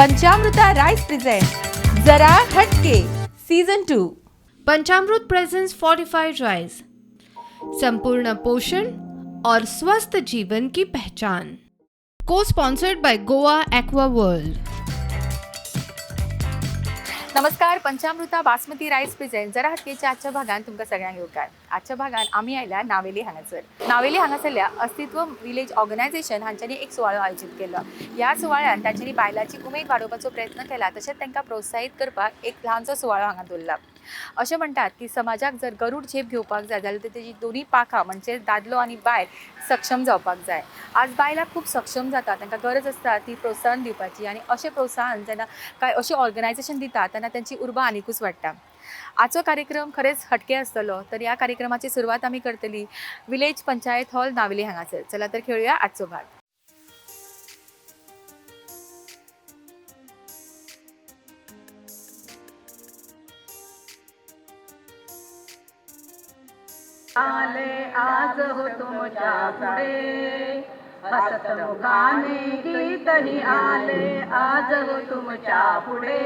पंचामृता rice present जरा हटके season 2. Panchamrut presents fortified rice, संपूर्ण पोषण और स्वस्थ जीवन की पहचान। को sponsored by Goa Aqua World. नमस्कार, पंचामृता बासमती राईस प्रेझेंट जरा हटकेच्या आजच्या भागान तुमकां सगळ्यांक येवकार। आजच्या भागान आमी आयल्या नावेली हांगासर। नावेली हांगासरल्या अस्तित्व विलेज ऑर्गनायझेशन हांच्यांनी एक सुवाळो आयोजीत केल्लो। ह्या सुवाळ्यान तांच्यांनी बायलांची उमेद वाडोवपाचो प्रयत्न केला, तशेंच तांकां प्रोत्साहीत करपाक एक ल्हानसो सुवाळो हांगा दवरला। अशें म्हणटात की समाजाक जर गरूड झेप घेवपाक जाय जाल्यार तेजी दोनूय पाखां म्हणजे दादलो आनी बायल सक्षम जावपाक जाय। आज बायलां खूब सक्षम जाता, तांकां गरज आसता ती प्रोत्साहन दिवपाची आनी अशें प्रोत्साहन जेन्ना काय अशें ऑर्गनायझेशन दिता तेन्ना तेंची उर्बा आनिकूच वाडटा। आजचो कार्यक्रम खरेंच हटके आसतलो, तर ह्या कार्यक्रमाची सुरवात आमी करतली विलेज पंचायत हॉल नावेली हांगासर। चला तर खेळुया आजचो भाग। आले आज हो तुमच्या पुढे, हसत मुखाने गीतही आले आज हो तुमच्या पुढे।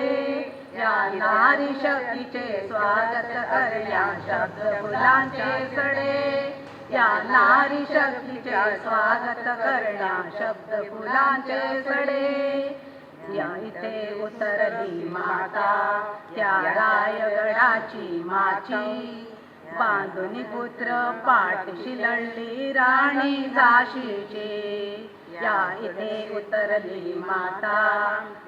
या नारी शक्तीचे स्वागत करया शब्द फुलांचे सडे, या नारी शक्तीचे स्वागत करण्या शब्द फुलांचे सडे। या इथे उतरली माता त्या रायगडाची माची, बांधून पुत्र पाठशी लढली राणी झाशीची। या इथे उतरली माता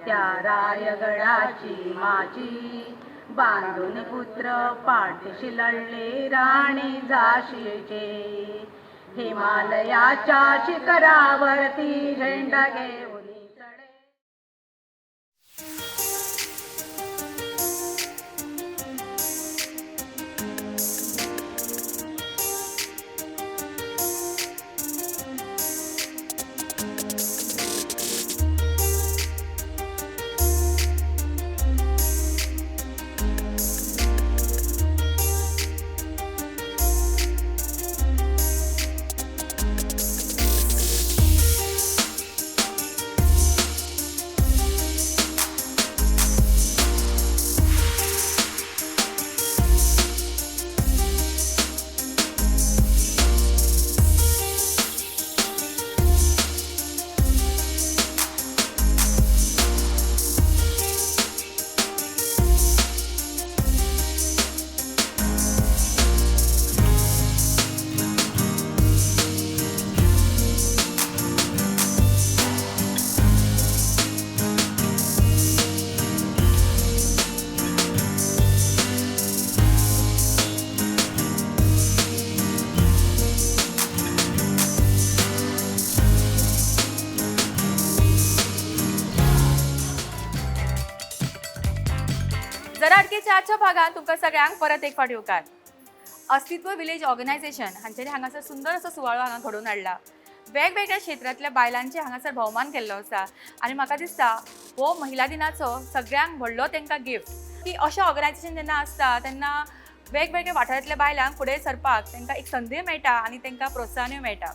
त्या रायगडाची माची, बांधून पुत्र पाठशी लढली राणी झाशीची। हिमालयाच्या शिखरावरती झेंडा घेऊन चढे। जरा हटकेच्या आजच्या भागात तुमकां सगळ्यांक परत एक फावट येवकार। अस्तित्व विलेज ऑर्गनायझेशन हांच्यांनी हांगासर सुंदर असो सुवाळो हांगा घडोवन हाडला। वेगवेगळ्या क्षेत्रांतल्या बायलांचे हांगासर भोवमान केल्लो आसा आनी म्हाका दिसता हो महिला दिनाचो सगळ्यांक व्हडलो तांकां गिफ्ट की अशें ऑर्गनायझेशन जेन्ना आसता तेन्ना वेगवेगळ्या वाठारांतल्या बायलांक फुडें सरपाक तांकां एक संदी मेळटा आनी तांकां प्रोत्साहनूय मेळटा।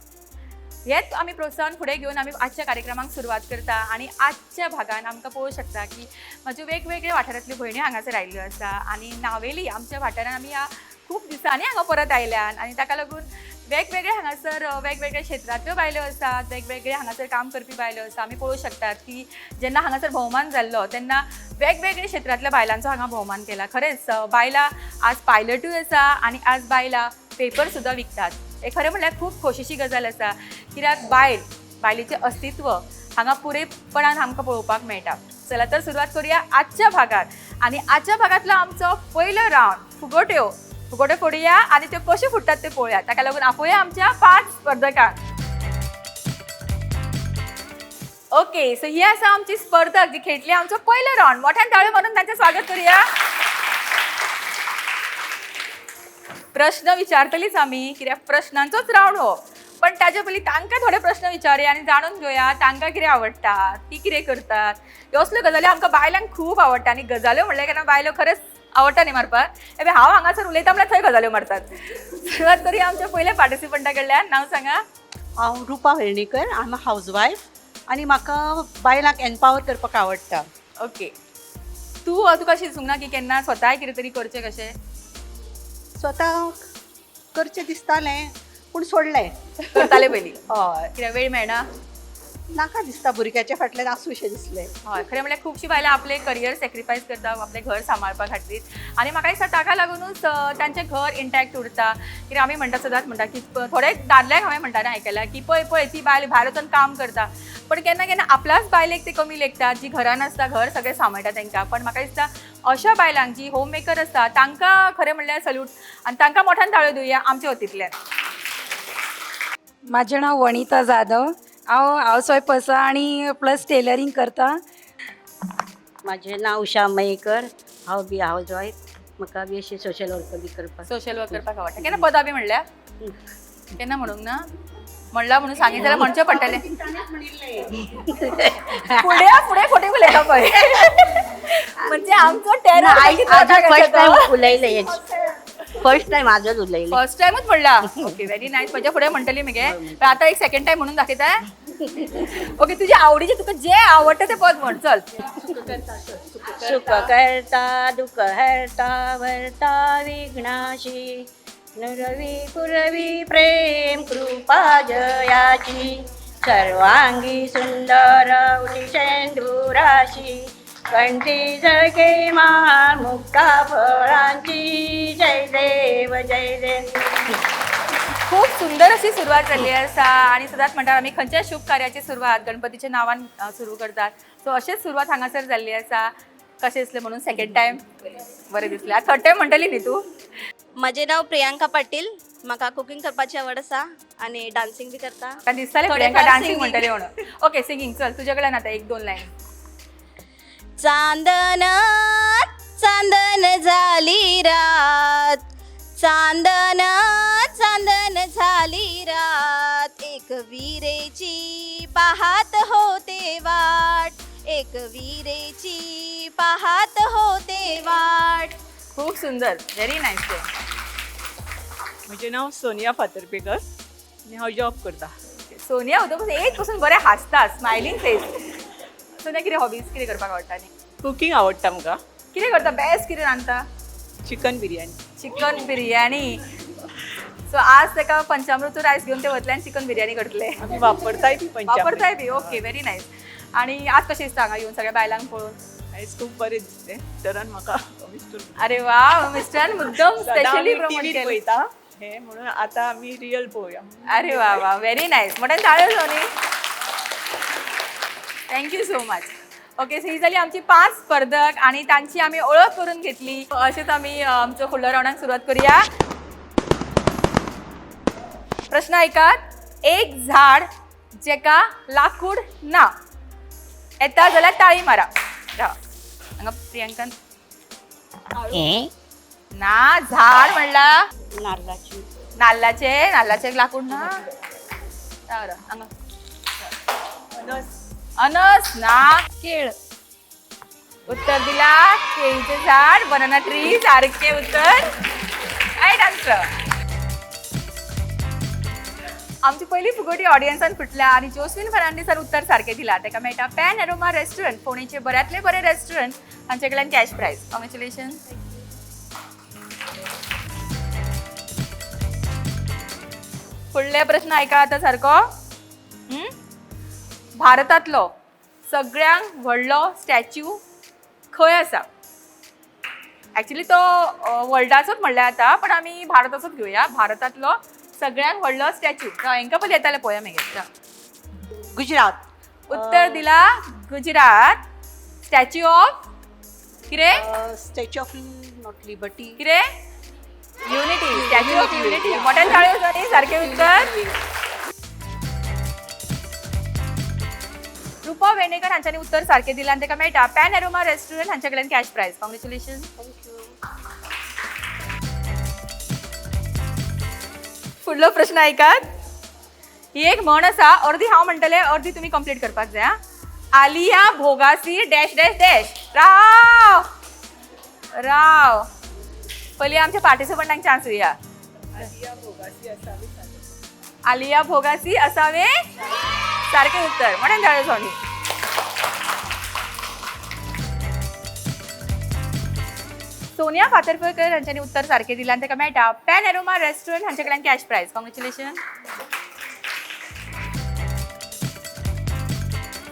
हेच आमी प्रोत्साहन फुडें घेवन आमी आजच्या कार्यक्रमाक सुरवात करता आनी आजच्या भागान आमकां पळोवंक शकता की म्हाज्यो वेगवेगळ्या वाठारांतल्यो भयणी हांगासर आयिल्ल्यो आसा आनी नावेली आमच्या वाठारान आमी ह्या खूब दिसांनी हांगा परत आयल्यान आनी ताका लागून वेगवेगळे हांगासर वेगवेगळ्या क्षेत्रांतल्यो बायलो आसात, वेगवेगळे हांगासर काम करपी बायलो आसा। आमी पळोवंक शकतात की जेन्ना हांगासर भोवमान जाल्लो तेन्ना वेगवेगळ्या क्षेत्रांतल्या बायलांचो हांगा भोवमान केला। खरेंच बायलां आज पायलटूय आसा आनी आज बायलां पेपर सुद्दां विकतात। हे खरें म्हणल्यार खूब खोशेची गजाल आसा, कित्याक बायल बायलेचें अस्तित्व हांगा पुरेपणान आमकां पळोवपाक मेळटा। चला तर सुरवात करूया आजच्या भागात आनी आजच्या भागांतलो आमचो पयलो रावंड फुगोट्यो। फुगोट्यो फोडुया आनी त्यो कश्यो फुट्टात ते पळोवया। ताका लागून आपोवया आमच्या 5 स्पर्धकांक। ओके, सो ही आसा आमची स्पर्धक जी खेळटली आमचो पयलो रावंड। मोठ्यान ताळयो मारून तांचें स्वागत करूया। प्रश्न विचारतलीच आमी, कित्याक प्रश्नांचोच रावंड हो, पण ताजे पयलीं तांकां थोडे प्रश्न विचारुया आनी जाणून घेवया तांकां कितें आवडटा, ती कितें करतात। ह्यो असल्यो गजाली आमकां बायलांक खूब आवडटा आनी गजाल्यो म्हणल्यार केन्ना बायलो खरेंच आवडटा न्ही मारपाक। हे हांव हांगासर उलयता म्हणल्यार थंय गजाल्यो मारतात। सुरवात करूया आमच्या पयल्या पार्टिसिपंटा कडल्यान। नांव सांगा। हांव Rupa Velnikar, I am a housewife आनी म्हाका बायलांक एम्पावर करपाक आवडटा। ओके, तूं तुका अशें दिसूंक ना की केन्ना स्वताय कितें तरी करचें कशें? स्वता करचें दिसतालें पूण सोडलें. करताले पयलीं? हय. कित्याक वेळ मेळना? नाका दिसता, भुरग्याच्या फाटल्यान आसूं शें दिसलें. हय, खरें म्हणल्यार खुबशीं बायलां आपलें करियर सॅक्रिफायस करता आपलें घर सांबाळपा खातीर आनी म्हाका दिसता ताका लागुनूच तांचें घर इंटॅक्ट उरता. कित्याक आमी म्हणटा, सदांच म्हणटा की थोडे दादल्यांक हांवें म्हणटाना आयकलां की पळय पळय ती बायल भायर वचून काम करता, पण केन्ना केन्ना आपल्याच बायलेक ते कमी लेखतात जी घरान आसता, घर सगळें सांबाळटा तांकां. पण म्हाका दिसता अशा बायलांक जी होम मेकर आसता तांकां खरें म्हणल्यार सल्यूट आनी तांकां मोठ्यान ताळयो दिवया आमच्या वतींतल्यान. माझे नाव वनिता जाधव. हांव हावस वायफ आसा आनी प्लस टेलरींग करता. माझे नाव उषा मयेकर. हांव बी हावज वायफ. म्हाका बी अशी सोशल वर्क बी करपाक. सोशल वर्क करपाक आवडटा. केन्ना पदां बी म्हणल्या? केन्ना म्हणूंक ना? म्हणला म्हणून सांगितलं जाल्यार म्हणचें पडटलें. फुडें फुडें फुडें उलयता पळय, म्हणजे आमचो टेरर. फर्स्ट टायम उलयलें, फर्स्ट टायम आजच उलयलें. फर्स्ट टायमूच म्हणला. Okay, very nice. म्हज्या फुडें म्हणटली मगे. पण आतां एक सेकंड टायम म्हणून दाखयता. ओके, तुज्या आवडीचें, तुका जें आवडटा तें पद म्हण, चल. सुख करता दुःख हरता भरता विघ्नाशी, नरवी पुरवी प्रेम कृपा जयाची, सर्वांगी सुंदर उदिशेंदुराशी, कंठी झळके माळ मुक्ता फळांची, जय देव जय देव. खूप सुंदर अशी सुरवात जाल्ली आसा आनी सदांच म्हणटात आमी खंयच्याय शुभ कार्याची सुरवात गणपतीच्या नांवान सुरू करतात. सो अशेंच सुरवात हांगासर जाल्ली आसा. कशें दिसलें म्हणून सेकंड टायम? बरें दिसलें. आतां थर्ड टायम म्हणटली न्ही तूं? म्हजें नांव प्रियांका पाटील. म्हाका कुकींग करपाची आवड आसा आनी डान्सिंग बी करता. म्हाका दिसतालें थोडें प्रियांका फार डान्सिंग singing. म्हणटली म्हणून. ओके, सिंगींग, चल तुज्या कडल्यान आतां एक दोन लायन. चांदन चांदन झाली रात, चांदन चांदन झाली रात, एक विरेची पाहात होते वाट, एक विरेची पाहात होते वाट. खूप सुंदर, व्हेरी नायस. म्हजें नांव सोनिया फातर्पेकर आनी हांव जॉब करता. सोनिया होतं एक पासून बरें हांसता, स्मायलिंग फेस. सोनिया, कितें हॉबीज, कितें करपाक आवडटा आनी? कुकींग आवडटा म्हाका. कितें करता बेस्ट, कितें रांदता? Chicken biryani. Chicken biryani. So आज ताका पंचामृत रायस घेवन ते वतले आनी चिकन बिरयानी करतले. आमी वापरताय बी पंचामृत. वापरताय बी. Okay, very nice. आनी आज कशें दिसता हांगा येवन सगळ्या बायलांक पळोवन? आयज खूब बरें दिसलें मिस्टरान म्हाका, मिस्टर अरे वा, मिस्टरान मुद्दम स्पेशली प्रमोट टिवीर केलें. पळयता हें, म्हणून आतां आमी रियल पळोवया. अरे वा वा, व्हेरी नायस. मोठ्यान ताळयो Sony. Thank you so much. Okay, so ही जाली आमची 5 स्पर्धक आनी तांची आमी ओळख करून घेतली. अशेंच आमी आमचो फुडलो रावंडाक सुरवात करूया. प्रश्न ऐकात. एक झाड जेका लाकूड ना. येता जाल्यार ताळी मारा. राव, हांगा प्रियांकान ना झाड म्हणला. नारळाची. नाल्लाचे, नाल्लाचे लाकूड ना. राव राव, हांगा. अनस ना. केळ. उत्तर दिला केळीचे झाड, बनाना ट्री सारखे उत्तर. Right answer. आमची पहिली फुगोटी ऑडियन्सान फुटल्या आनी जोस्विन फर्नांडीसान उत्तर सारकें दिला. ताका मेळटा पॅन एरोमा रेस्टॉरंट, फोंडेचे बऱ्यांतले बरें रेस्टॉरंट, तांचे कडल्यान कॅश प्रायज. कॉंग्रेच्युलेशन. फुडले प्रश्न आयका आतां सारको. हं? भारतांतलो सगळ्यांत व्हडलो स्टॅच्यू खंय आसा? ॲक्च्युली तो वर्ल्डाचोच म्हणल्यार जाता, पण आमी भारताचोच घेवया. भारतांतलो सगळ्यांत व्हडलो स्टॅच्यू. हांकां पयलीं येतालें पळोवया मागीर. गुजरात. उत्तर दिला गुजरात. स्टॅच्यू ऑफ कितें? Statue of not liberty. कितें? युनिटी. Statue of unity. मोठ्यान ताळयो जाली. सारकें उत्तर. रुपा वेणेकर हांच्यांनी उत्तर सारकें दिलां आनी ताका मेळटा पॅन एरोमा रेस्टॉरंट हांचे कडल्यान कॅश प्रायज. कॉंग्रेच्युलेशन. फुडलो प्रश्न आयकात. ही एक म्हण आसा, अर्दी हांव म्हणटलें अर्दी तुमी कंप्लीट करपाक जाय. आं. आलिया भोगासी डॅश डॅश डॅश. राव राव, पयलीं आमच्या पार्टिसिपंटांक चान्स दिवया. आलिया भोगासी असावे. सारकें उत्तर. म्हणून ताळयो सोनी. सोनिया फातर्पेकर हांच्यांनी उत्तर सारकें दिलां आनी ताका मेळटा पॅन एरोमा रेस्टॉरंट हांचे कडल्यान कॅश प्रायज. कॉंग्रेच्युलेशन.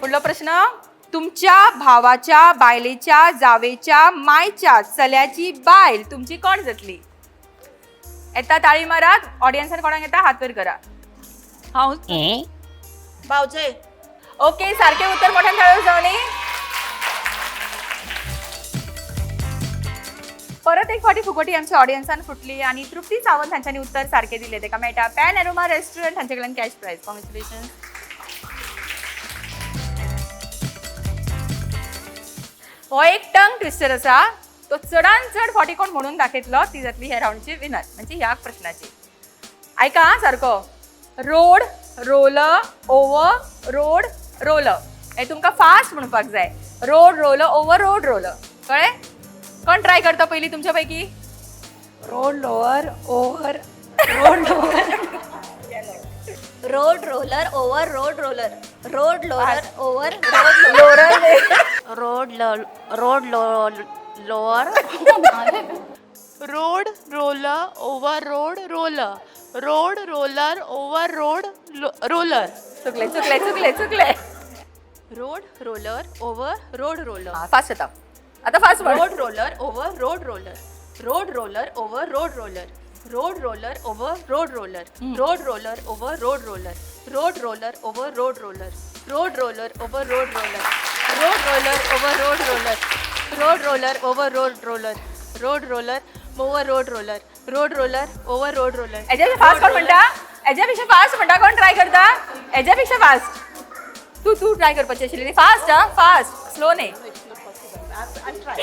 फुडलो प्रश्न, तुमच्या भावाच्या बायलेच्या जावेच्या मायच्या चल्याची बायल तुमची कोण जातली? येता ताळी मारात. ऑडियन्सान कोणाक येता हात वयर करा. हांव. भावजय. ओके, सारखे उत्तर. मोठ्यान टाळयो जावनी. परत एक फावटी फुगोटी आमच्या ऑडियन्सान फुटली आनी तृप्ती सावंत हांच्यांनी उत्तर सारकें दिलें. ताका मेळटा पॅन एरोमा रेस्टॉरंट हांचे कडल्यान कॅश प्रायज. कॉंग्रेच्युलेशन. हो एक टंग ट्विस्टर आसा. तो चडान चड फावटी कोण म्हणून दाखयतलो ती जातली ह्या रावंडची विनर, म्हणजे ह्या प्रश्नाची. आयका आं सारको. Road roller over road roller. हे तुमकां फास्ट म्हणपाक जाय. Road roller over road roller. कळ्ळें? कोण ट्राय करता पयली तुमच्या पैकी? Road lower over road lower. Road roller over road roller, road lower over road lower. Road road lower road roller over road roller, road roller over road roller. चुकले, चुकले, चुकले, चुकले. Road roller over road roller. Fast आता, आता fast. Road roller over road roller, road roller over road roller, road roller over road roller, road roller over road roller, road roller over road roller, road roller over road roller, road roller over road roller, road roller over road roller, road roller over road roller, road roller over road roller. हेज्या fast कोण म्हणटा? हेज्या पेक्षा fast म्हणटा कोण? Try करता हेज्या पेक्षा फास्ट? तू तू ट्राय करपाची आशिल्ली. फास्ट हा, फास्ट, स्लो न्ही.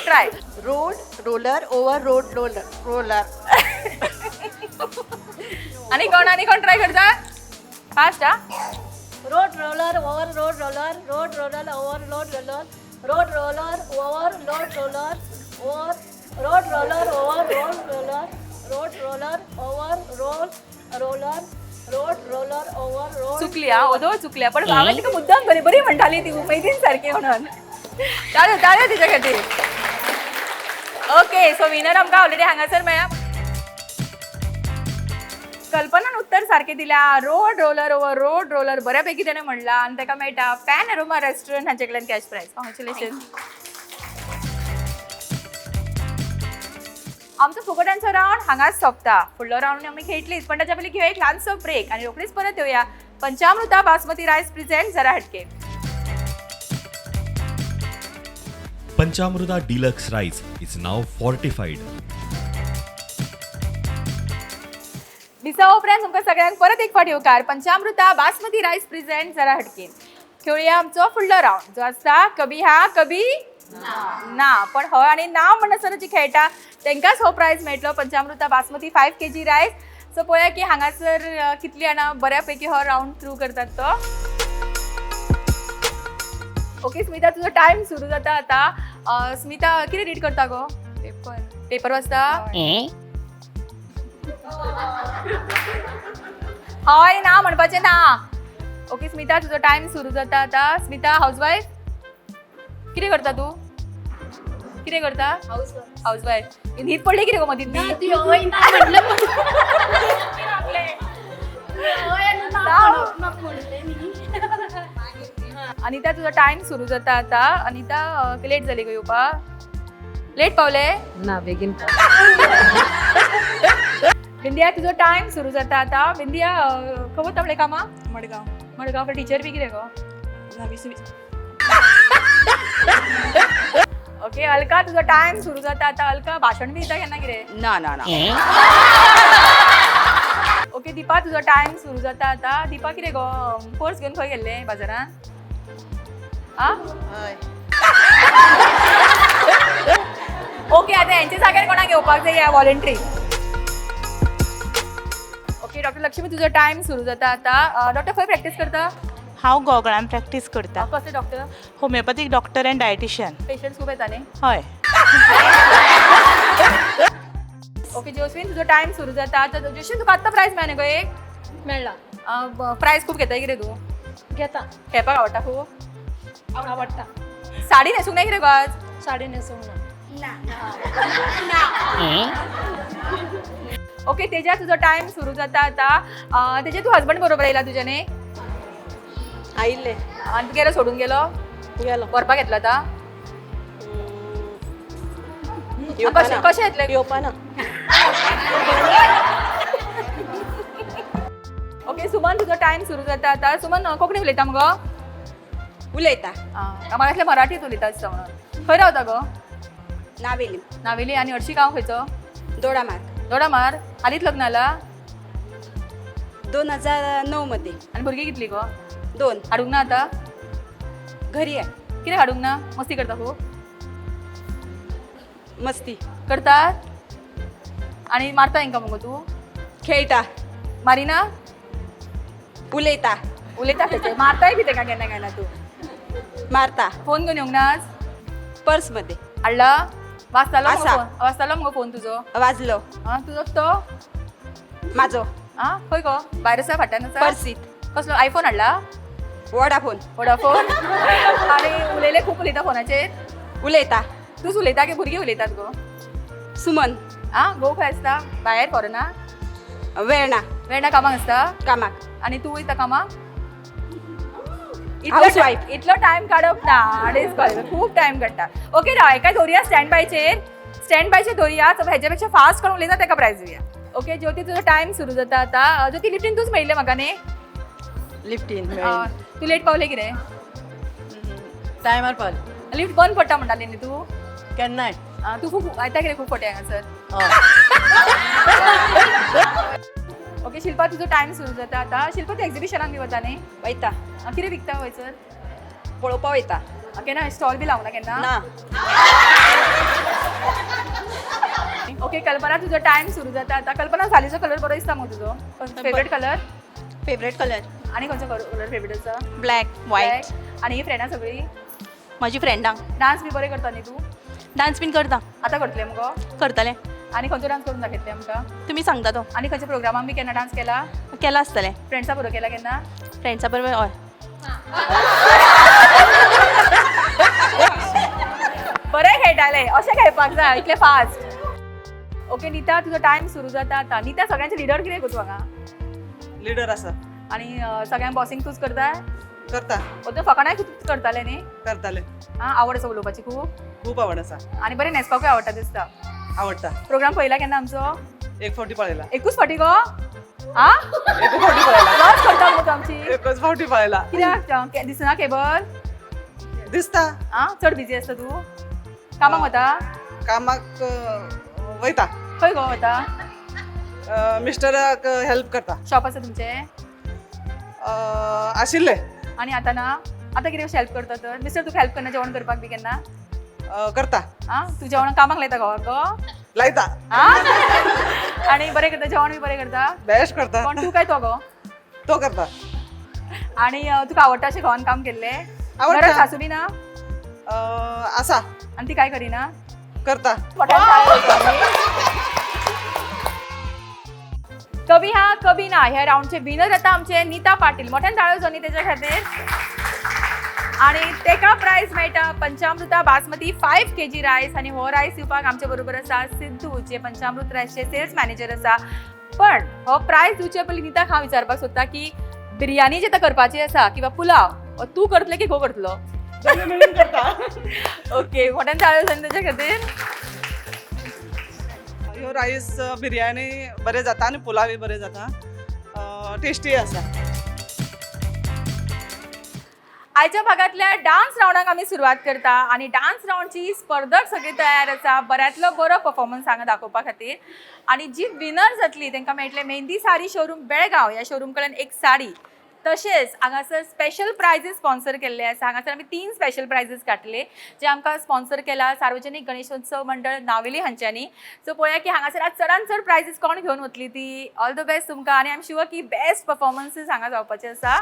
Try. Road roller over road roller roller. आनी कोण, आनी कोण ट्राय करता फास्ट हा? Road roller over road roller, road roller over road roller, road roller over road roller over road roller over road roller, road roller over road roller, road roller over road. चुकली हा, ओदो चुकल्या. पण हांवें तिका मुद्दाम बरी बरी म्हणटाली ती उमेदीन सारकी म्हणून. टाळयो, टाळयो तिच्या खातीर. ओके, सो विनर आमकां ऑलरेडी हांगासर मेळ्ळा. कल्पनान उत्तर सारकें दिल्या. Road roller over road roller बऱ्यापैकी तेणें म्हणलां आनी ताका मेळटा पॅन अरोमा रेस्टॉरंट हांचे कडल्यान कॅश प्रायज. कॉंग्रेच्युलेशन. आमचो फुगोट्यांचो रावंड हांगाच सोंपता. फुडलो रावंड आमी खेळटलीच, पण ताच्या पयलीं घेवया एक ल्हानसो ब्रेक आनी रोखडीच परत येवया. पंचामृता बासमती रायस प्रेझेंट जरा हटके. Panchamruta Deluxe Rice is now fortified. विसवा उपरांत तुमकां सगळ्यांक परत एक फावट येवकार. पंचामृता बासमती रायस प्रेझेंट जरा हटके. खेळुया आमचो फुडलो रावंड जो आसता कभी हा कभी ना. पण हय आनी ना म्हणसर जी खेळटा तांकांच हो प्रायज मेळटलो, पंचामृता बासमती 5 kg rice. सो पळोवया की हांगासर कितली जाणां बऱ्यापैकी हो रावंड थ्रू करतात तो. ओके स्मिता, तुजो टायम सुरू जाता आता. स्मिता, कितें रीड करता गो? पेपर. पेपर वाचता? हय ना म्हणपाचें ना. ओके स्मिता, तुजो टायम सुरू जाता आता. स्मिता हाऊसवाईफ? कितें करता तूं? कितें करता? हाऊस. हाऊसवाईफ. न्हीद पडली कितें गो मदींत? हय ना म्हणलं. हय ना म्हणलें न्ही. अनिता, तुजो टायम सुरू जाता आता. अनिता, लेट जाली गो येवपाक? लेट पावले? ना, बेगीन. विंदिया, तुजो टायम सुरू जाता आता. विंदिया, खंय वता म्हणलें कामाक? मडगांव. मडगांव. टिचर बी कितें गो? ना, वीस. ओके अलका, तुजो टायम सुरू जाता आता. अलका, भाशण बी दिता केन्ना कितें? ना ना ना. ओके दीपा, तुजो टायम सुरू जाता आता. दीपा, कितें गो, पर्स घेवन खंय गेल्लें बाजारान आ? हय. ओके, आता हेंच्या जाग्यार कोणाक घेवपाक जाय या वॉलंटरी? ओके डॉक्टर लक्ष्मी, तुजो टायम सुरू जाता आता. डॉक्टर, खंय प्रॅक्टीस करता? हांव गोगळान प्रॅक्टीस करता. कसले doctor? Homeopathic doctor and dietitian. Patients खूप येता न्ही? हय. ओके जोस्विन, तुजो टायम सुरू जाता आता. जोस्विन, तुका आत्तां प्रायज मेळ्ळा न्ही गो एक? मेळ्ळा. प्रायज खूब घेता कितें तूं? घेता. खेळपाक आवडटा खूब? आवडटा. साडी न्हेसूंक ना कितें गो आज? साडी न्हेसूंक ना. ओके तेजा, तुजो टायम सुरू जाता आता. तेजा, तूं हजबंड बरोबर येयला तुज्या न्ही? आयिल्ले. आनी गेलो, सोडून गेलो? गेलो. व्हरपाक येतलो आतां? कशें कशें येतलें? येवपा ना. ओके सुमन, तुजो टायम सुरू जाता आता. सुमन, कोंकणी उलयता मुगो? उलयता. आं, म्हाका दिसलें मराठीत उलयता आसता म्हणून. खंय रावता गो? नावेली. नावेली. आनी हरशी गांव खंयचो? दोडामार्ग. दोडामार. हालींच लग्न जाला? 2009 मध्ये. आनी भुरगीं कितली गो? 2. हाडूंक ना आतां? घरी आहे. कितें हाडूंक ना? मस्ती करता खूब? मस्ती करतात आनी मारता हेंकां मुगो तूं? खेळटा. मारिना? उलयता. उलयता खंयचे, मारताय बी तेका केन्ना केन्ना तूं? मारता. फोन घेवन येवंक ना आज? पर्स मध्ये. हाडला? वाजतालो मुगो आसा. फोन? वाजतालो मुगो फोन तुजो? वाजलो. आं, तुजो तो? माझो. आं, खंय गो? भायर आसा, फाटल्यान आसा? पर्सीत. कसलो आयफोन हाडला? वोडाफोन. वोडाफोन. आनी उलयले खूब उलयता फोनाचेर? उलयता. तूच उलयता की भुरगीं उलयतात गो? सुमन. आं, घोव खंय आसता भायर फॉरेना? वेर्णा. वेर्णा कामाक आसता? कामाक. आनी तूं वयता कामाक? Housewife. इतलो टायम काडप ना, अडेच कॉल खूब टायम काडटा. ओके राव, एका दवरुया स्टँड बायचेर, स्टँड बायचेर दवरुया. सो हेच्या पेक्षा फास्ट कोण उलयता तेका प्रायज दिवया. ओके ज्योती, तुजो टायम सुरू जाता आतां. ज्योती, लिफ्टीन तूच मेळिल्लें म्हाका न्ही? लिफ्टीन. तूं लेट पावलें कितें? टायमार पावलें. लिफ्ट बंद पडटा म्हणटालें न्ही तूं? केन्नाय. तूं खूब येता कितें खूब फावटी हांगासर? ओके शिल्पा, तुजो टायम सुरू जाता आतां. शिल्पा, तूं एक्झिबिशनाक बी वता न्ही? वयता. कितें विकता वयसर? पळोवपा वयता. केन्ना स्टॉल बी लावना केन्ना? ना. ओके कल्पना, तुजो टायम सुरू जाता आतां. कल्पना, सालीचो कलर बरो दिसता मुगो तुजो. Favourite colour? Favourite colour. आनी खंयचो कलर फेवरेट आसा? Black, white. Black. आनी ही फ्रेंडां सगळीं? म्हजी फ्रेंडां. डान्स बी बरें करता न्ही तूं? डान्स बीन करता. आतां करतलें मुगो? करतलें. आनी खंयचो डान्स करून दाखयतलें आमकां? तुमी सांगता तो. आनी खंयच्या प्रोग्रामाक बी केन्ना डान्स केला? केला आसतलें. फ्रेंड्सा बरोबर केला केन्ना? फ्रेंड्सा बरोबर हय. बरें खेळटालें. अशें खेळपाक जाय इतलें फास्ट. ओके नीता, तुजो टायम सुरू जाता आतां. नीता, सगळ्यांचे लिडर कितें गो तूं हांगा? लिडर आसा. आनी सगळ्यांक बॉसिंग तूच करता? करता. ओ, फकाणाय तूच करतालें न्ही? करताले. आं, आवड आसा उलोवपाची खूब? खूब आवड आसा. आनी बरें न्हेसपाकूय आवडटा दिसता. आवडटा. प्रोग्राम पळयला केन्ना आमचो? एक फावटी पळयला. एकूच फावटी गो? आं, एकूच फावटी पळयला. लॉस करता मुगो तूं आमची. एकच फावटी पळयला. कित्याक दिसना केबल? दिसता. आं, चड बिजी आसता तूं? कामाक वता? कामाक वयता. खंय गो वता? मिस्टराक हेल्प करता. शॉप आसा तुमचें? आशिल्लें. आनी आतां ना? आतां कितें हेल्प करता तर मिस्टर तुका? हेल्प करना जेवण करपाक बी केन्ना? करता. आं, तूं जेवण कामाक लायता घोवाक गो? लायता. आं, आनी बरें करता जेवण बी बरें करता? बेस्ट करता. कोण, तूं काय तो गो? तो करता. आनी तुका आवडटा अशें घोवान काम केल्लें? आवडटा. घरात सासू बी ना? आसा. आनी ती काय करिना? करता. कभी हा कभी ना ह्या राऊंडचे विनर आता आमचे नीता पाटील. मोठ्यान टाळयो जावनी तेच्या खातीर. आणि तेका प्रायज मेळटा पंचामृता बासमती 5 kg rice. आनी हो रायस दिवपाक आमचे बरोबर आसा सिद्धू, जे पंचामृत रायसचे सेल्स मॅनेजर आसा. पण हो प्रायज दिवचे पयलीं नीताक हांव विचारपाक सोदता की बिर्याणी जी आतां करपाची आसा किंवा पुलाव, हो तूं करतलें की घोव करतलो? ओके, मोठ्यान टाळयो जावनी तेच्या खातीर. ह्यो रायस बिर्याणी बरें जाता आनी पुलावय बरें जाता, टेस्टी आसा. आयच्या भागातल्या डान्स रावंडाक आमी सुरवात करता आनी डान्स रावंडची स्पर्धक सगळी तयार आसा बऱ्यांतलो बरो परफॉर्मन्स हांगा दाखोवपा खातीर. आनी जी विनर जातली तांकां मेळटले मेहंदी साडी शोरूम बेळगांव ह्या शोरूम कडल्यान एक साडी. तशेंच हांगासर स्पेशल प्रायजीस स्पॉन्सर केल्ले आसा. हांगासर आमी 3 स्पेशल प्रायजीस काडले जे आमकां स्पॉन्सर केला सार्वजनीक गणेशोत्सव मंडळ नावेली हांच्यांनी. सो पळोवया की हांगासर आज चडान चड प्रायजीस कोण घेवन वतली ती. ऑल the best तुमकां आनी I am sure की बेस्ट परफॉर्मन्सीस हांगा जावपाचे आसा.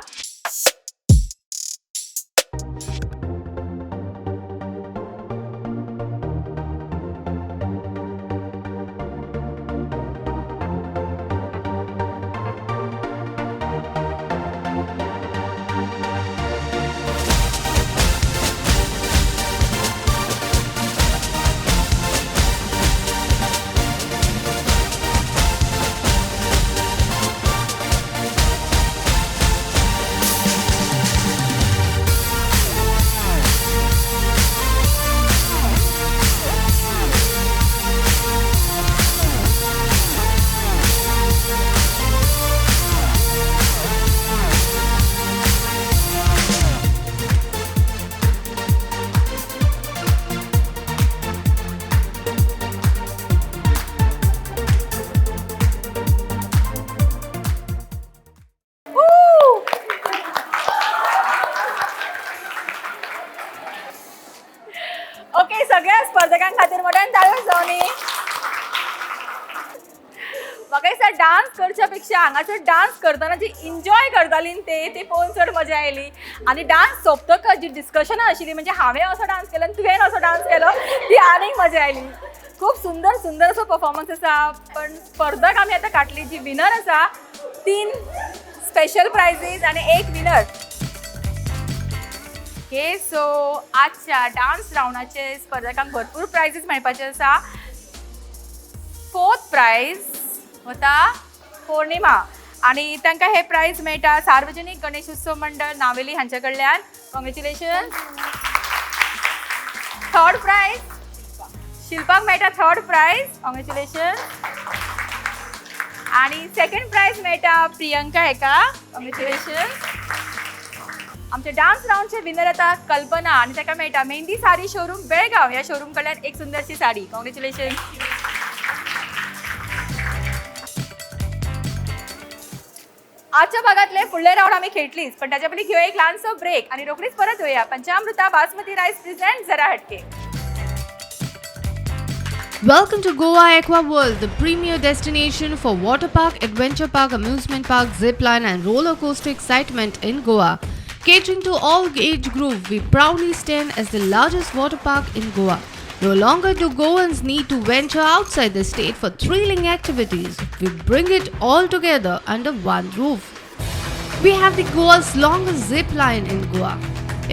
ओके, सगळ्या स्पर्धकां खातीर मोठ्यान ताळयो जावनी. म्हाका दिसता डान्स करच्या पेक्षा हांगासर डान्स करतना जी एन्जॉय करताली न्ही ते ती पळोवन चड मजा आयली. आनी डान्स सोंपतकच जी डिस्कशनां आशिल्ली, म्हणजे हांवें असो डान्स केलो आनी तुवें असो डान्स केलो, ती आनीक मजा आयली. खूब सुंदर सुंदर असो परफॉर्मन्स आसा. पण स्पर्धक आमी आतां काडली जी विनर आसा, 3 स्पेशल प्रायझीस आनी 1 विनर. ओके, सो आजच्या डान्स रावंडाचे स्पर्धकांक भरपूर प्रायझीस मेळपाचे आसा. 4th प्रायज वता पौर्णिमा आनी तांकां हे प्रायज मेळटा सार्वजनीक गणेश उत्सव मंडळ नावेली हांच्या कडल्यान. कॉंग्रेच्युलेशन. 3rd प्रायज शिल्पाक मेळटा, 3rd प्रायज, कॉंग्रेच्युलेशन. आनी 2nd प्रायज मेळटा प्रियंका हेका, कॉंग्रेच्युलेशन. आमचे डान्स रावंडचे विनर आता कल्पना आनी ताका मेळटा मेहंदी साडी शोरूम बेळगांव ह्या शोरूम कडल्यान एक सुंदरशी साडी. कॉंग्रेच्युलेशन. आजच्या भागातले फुडले राऊंड आम्ही खेळटलीच, पण त्याच्या पयलीं घेवया एक ल्हानसो ब्रेक आनी रोखडीच परत येवया पंचामृता बासमती रायस प्रेझेंट जरा हटके. Welcome to Goa Aqua World, the premier destination for water park, adventure park, amusement park, zip line and roller coaster excitement in Goa. Catering to all age group, we proudly stand as the largest water park in Goa. No longer do Goans need to venture outside the state for thrilling activities. We bring it all together under one roof. We have the Goa's longest zip line in Goa.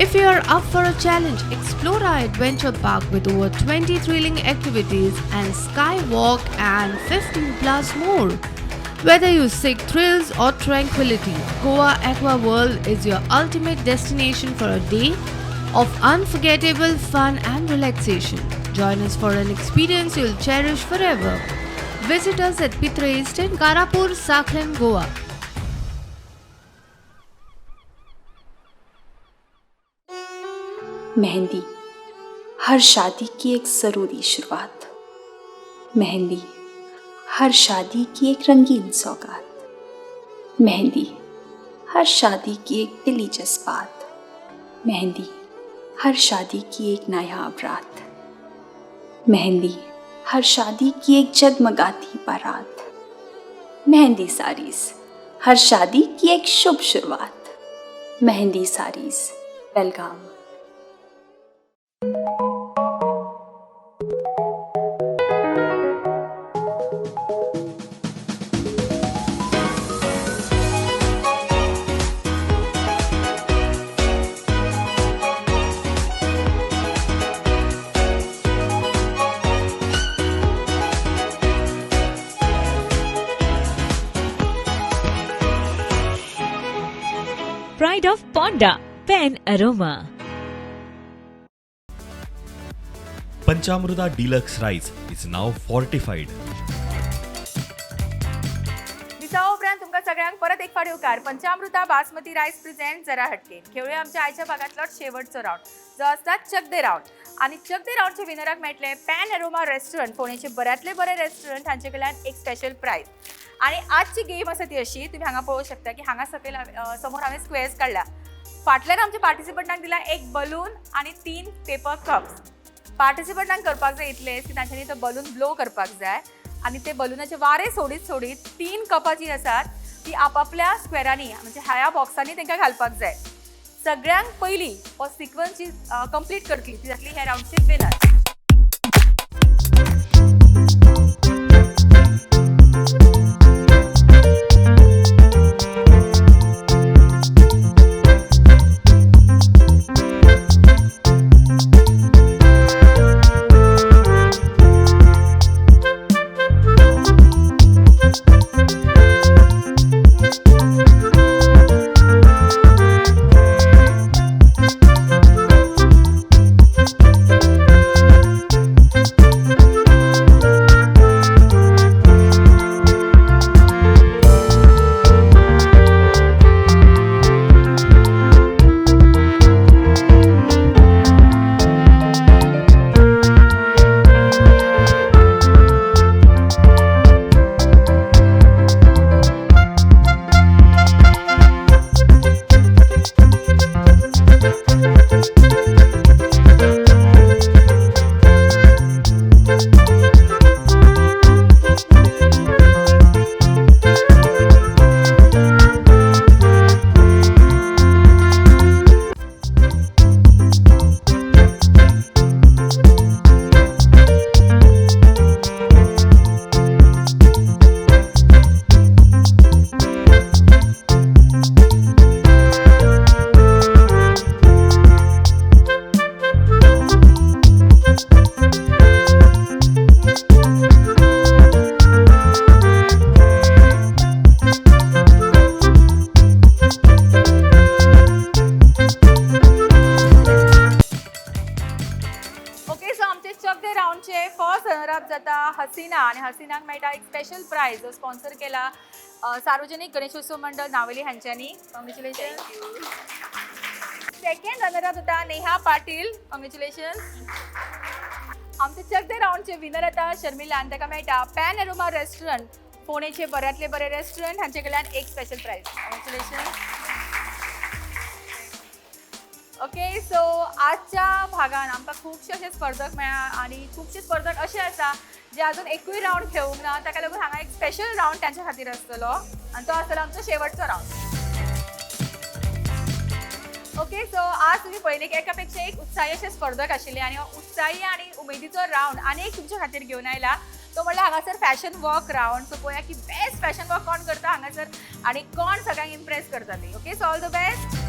If you are up for a challenge, explore our adventure park with over 20 thrilling activities and skywalk and 15 plus more. Whether you seek thrills or tranquility, Goa Aqua World is your ultimate destination for a day of unforgettable fun and relaxation. Join us for an experience you'll cherish forever. Visit us at Pitre Estate, Karapur, Sakhlem, Goa. Mehndi हर शादी की एक ज़रूरी शुरुआत, मेहंदी हर शादी की एक रंगीन सौगात, मेहंदी हर शादी की एक दिली जज्बात, मेहंदी हर शादी की एक नायाब रात, मेहंदी हर शादी की एक जगमगाती बारात, मेहंदी साड़ीज हर शादी की एक शुभ शुरुआत, Mehndi saris Belgaum. Pride of Ponda, Pen Aroma. Panchamruta Deluxe Rice is now fortified. दिसा उपरांत तुमकां सगळ्यांक परत एक फावट येवकार. पंचामृता बासमती रायस प्रेझेंट जरा हटके. खेळूया आमच्या आयच्या भागांतलो शेवटचो रावंड जो आसता चकदे रावंड. आनी चकदे रावंडच्या विनराक मेळटले पॅन एरोमा रेस्टॉरंट, फोंडेचे बऱ्यांतले बरे रेस्टॉरंट हांचे कडल्यान एक स्पेशल प्रायज. आनी आजची गेम आसा ती अशी, तुमी हांगा पळोवंक शकता की हांगा सकयल समोर हांवें स्क्वेर्स काडल्या. फाटल्यान आमच्या पार्टिसिपंटांक दिला एक बलून आनी 3 पेपर कप्स. पार्टिसिपंटांक करपाक जाय इतलेंच की तांच्यांनी तो बलून ब्लो करपाक जाय आनी ते बलुनाचे वारे सोडीत सोडीत 3 कपां जीं आसात ती आपापल्या स्क्वेरांनी म्हणजे ह्या बॉक्सांनी तांकां घालपाक जाय. सगळ्यांक पयलीं हो सिक्वन्स जी कंप्लीट करतली ती जातली ह्या रावंडची winner. चक दे राउंडचे फर्स्ट रनर अप जाता हसीना आनी हसीनाक मेळटा एक स्पेशल प्रायज जो स्पॉन्सर केला सार्वजनिक गणेशोत्सव मंडळ नावेली हांच्यांनी. कॉंग्रेच्युलेशन. सेकंड रनर अप जाता नेहा पाटील. कॉंग्रेच्युलेशन. आमचे चक दे राउंडचे विनर जाता शर्मिला आनी ताका मेळटा पॅन एरोमा रेस्टॉरंट फोंडेचे बऱ्यांतले बरे रेस्टॉरंट हांचे कडल्यान एक special prize. Congratulation. Okay, so आजच्या भागान आमकां खुबशे अशे स्पर्धक मेळ्ळा आनी खुबशे स्पर्धक अशे आसा जे अजून एकूय रावंड खेळूंक ना. ताका लागून हांगा एक स्पेशल रावंड तांच्या खातीर आसतलो आनी तो आसतलो आमचो शेवटचो रावंड. ओके, सो आज तुम्ही पळयले की एका पेक्षा एक उत्साही अशे स्पर्धक आशिल्ले आनी हो उत्साही आनी उमेदीचो रावंड आनी एक तुमच्या खातीर घेवन आयला तो म्हणल्यार हांगासर फॅशन वॉक रावंड. सो पळोवया की बेस्ट फॅशन वॉक कोण करता हांगासर आनी कोण सगळ्यांक इम्प्रेस करता ती. Okay, so all the best.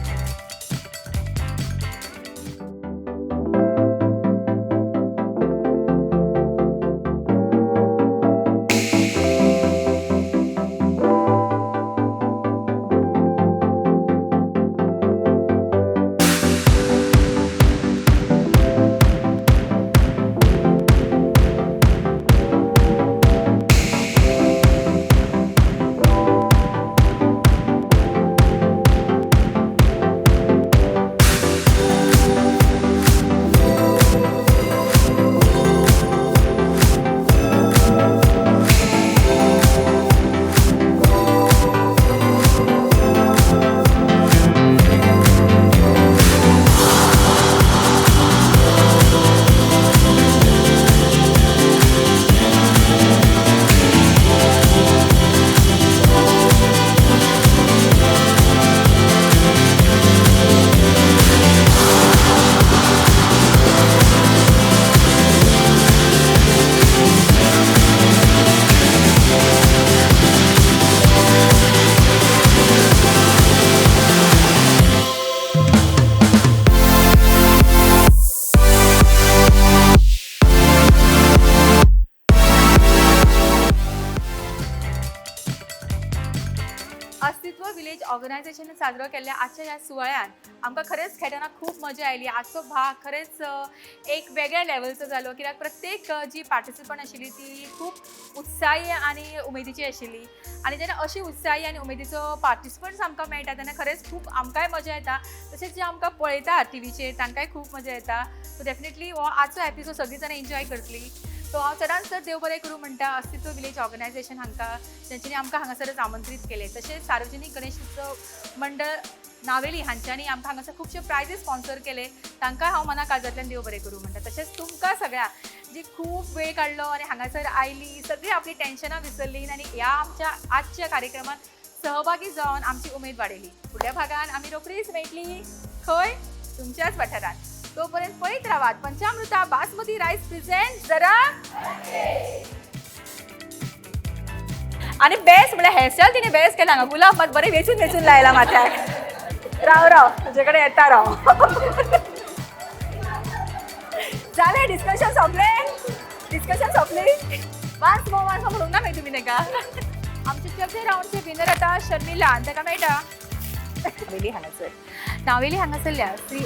अस्तित्व विलेज ऑर्गनायझेशनान साजरो केल्ल्या आजच्या ह्या सुवाळ्यान आमकां खरेंच खेळटना खूब मजा आयली. आजचो भाग खरेंच एक वेगळ्या लेवलचो जालो कित्याक प्रत्येक जी पार्टिसिपंट आशिल्ली ती खूब उत्साही आनी उमेदीची आशिल्ली आनी जेन्ना अशी उत्साही आनी उमेदीचो पार्टिसिपंट्स आमकां मेळटा तेन्ना खरेंच खूब आमकांय मजा येता, तशेंच जे आमकां पळयता टिवीचेर तांकांय खूब मजा येता. सो डेफिनेटली हो आजचो एपिसोड सगळीं जाणां एन्जॉय करतली. सो हांव चडान चड देव बरें करूं म्हणटा अस्तित्व विलेज ऑर्गनायझेशन हांकां तांच्यांनी आमकां हांगासरच आमंत्रीत केलें. तशेंच सार्वजनीक गणेश उत्सव मंडळ नावेली हांच्यांनी आमकां हांगासर खुबशे प्रायजीस स्पॉन्सर केले, तांकां हांव मना काळजांतल्यान देव बरें करूं म्हणटा. तशेंच तुमकां सगळ्यांक जी खूब वेळ काडलो आनी हांगासर आयली, सगळीं आपली टेन्शनां विसरली आनी ह्या आमच्या आजच्या कार्यक्रमात सहभागी जावन आमची उमेद वाडयली. फुडल्या भागान आमी रोखडीच मेळटली खंय तुमच्याच वाठारांत. तोपर्यंत पळयत रावात पंचामृता बासमती रायस प्रेझेंट जरा आनी बेस्ट म्हळ्यार हेअरस्टायल तिणें बेस्ट केला हांगा गुलाब मात बरें वेचून वेचून लायला माथ्याक. राव राव तुजे कडेन येता राव. जालें डिस्कशन सोंपलें, डिस्कशन सोंपली. वास मो वास म्हणूंक ना मागीर तुमी ताका. आमचे चवथ्या रावंडचे विनर आतां शर्मिला आनी ताका मेळटा नावेली हांगासर, नावेली हांगासरल्या श्री